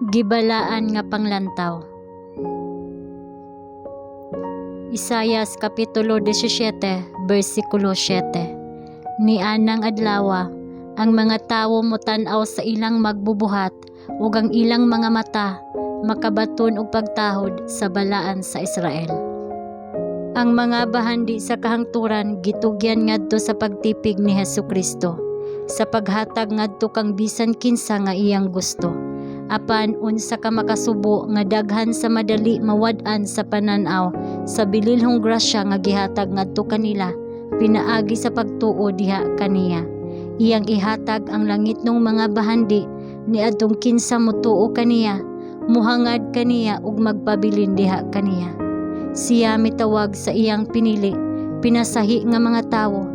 Gibalaan nga panglantaw. Isayas Kapitulo 17, versikulo 7. Nianang adlawa, ang mga tawo motan-aw sa ilang magbubuhat ug ang ilang mga mata makabaton og pagtahod sa Balaan sa Israel. Ang mga bahandi sa kahangturan gitugyan ngadto sa pagtipig ni Hesukristo sa paghatag ngadto kang bisan kinsa nga iyang gusto. Apan unsa ka makasubo nga daghan sa madali mawad-an sa panan-aw sa bililhong grasya nga gihatag ngadto kanila pinaagi sa pagtuo diha kaniya. Iyang ihatag ang langitnong mga bahandi niadtong kinsa motuo kaniya, muhangad kaniya ug magpabilin diha kaniya. Siya mitawag sa iyang pinili, pinasahi nga mga tawo,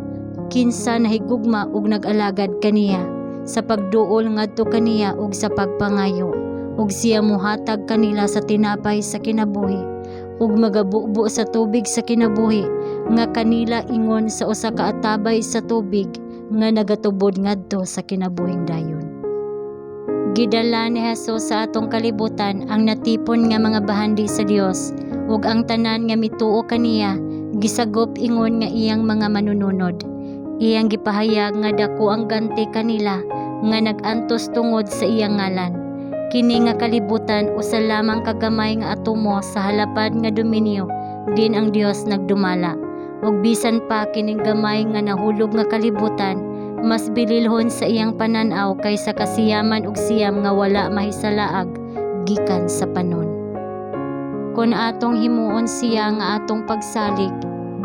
kinsa nahigugma ug nag-alagad kaniya, sa pagduol ngadto kaniya ug sa pagpangayo, ug siya mohatag kanila sa tinapay sa kinabuhi ug magabubo sa tubig sa kinabuhi nga kanila ingon sa usa ka atabay sa tubig nga nagatubod ngadto sa kinabuhing dayon. Gidala ni Jesus sa atong kalibutan ang natipon nga mga bahandi sa Dios, ug ang tanan nga mituo kaniya gisagop ingon nga iyang mga manununod. Iyang gipahayag nga dako ang ganti kanila nga nag-antos tungod sa iyang ngalan. Kini nga kalibutan usa lamang ka gamay nga atomo sa halapad nga dominyo din ang Dios nagdumala. Ug bisan pa kining gamay nga nahulog nga kalibutan mas bililhon sa iyang panan-aw kaysa kasiyaman og siyam nga wala mahisalaag gikan sa panon. Kon atong himuon siya nga atong pagsalig,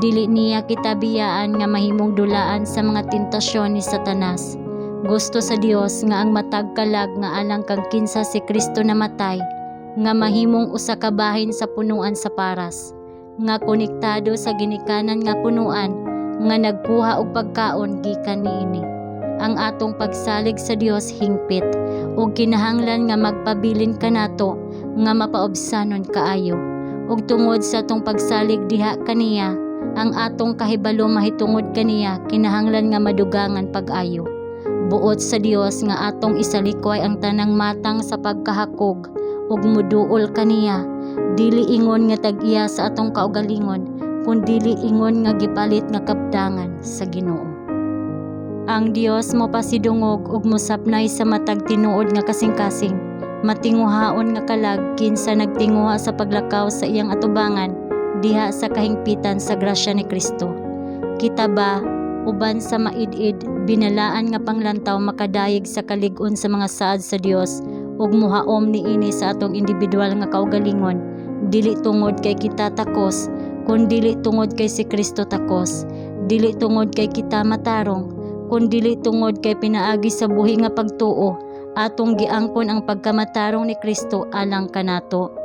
dili niya kita biyaan nga mahimong dulaan sa mga tentasyon ni Satanas. Gusto sa Dios nga ang matag kalag nga alang kang kinsa si Kristo namatay, nga mahimong usa ka bahin sa punuan sa paras, nga konektado sa ginikanan nga punuan nga nagkuha og pagkaon gikan niini. Ang atong pagsalig sa Dios hingpit ug kinahanglan nga magpabilin kanato nga mapaobsanon kaayo. Ug tungod sa atong pagsalig diha kaniya, ang atong kahibalo mahitungod kaniya kinahanglan nga madugangan pag-ayo. Buot sa Dios nga atong isalikway ang tanang matang sa pagkahakog ug muduol kaniya, dili ingon nga tag-iya sa atong kaugalingon, kundili ingon nga gipalit nga kabdangan sa Ginoo. Ang Dios mopasidungog ug mosapnay sa matag tinuod nga kasing-kasing, matinguhaon nga kalag kinsa nagtinguha sa paglakaw sa iyang atubangan diha sa kahingpitan sa grasya ni Kristo. Kita ba, uban sa maid-id, binalaan nga panglantaw, makadayeg sa kalig-on sa mga saad sa Dios ug mohaom niini sa atong individual nga kaugalingon, dili tungod kay kita takos, kun dili tungod kay si Kristo takos, dili tungod kay kita matarong, kun dili tungod kay pinaagi sa buhi nga pagtuo atong giangkon ang pagkamatarong ni Kristo alang kanato?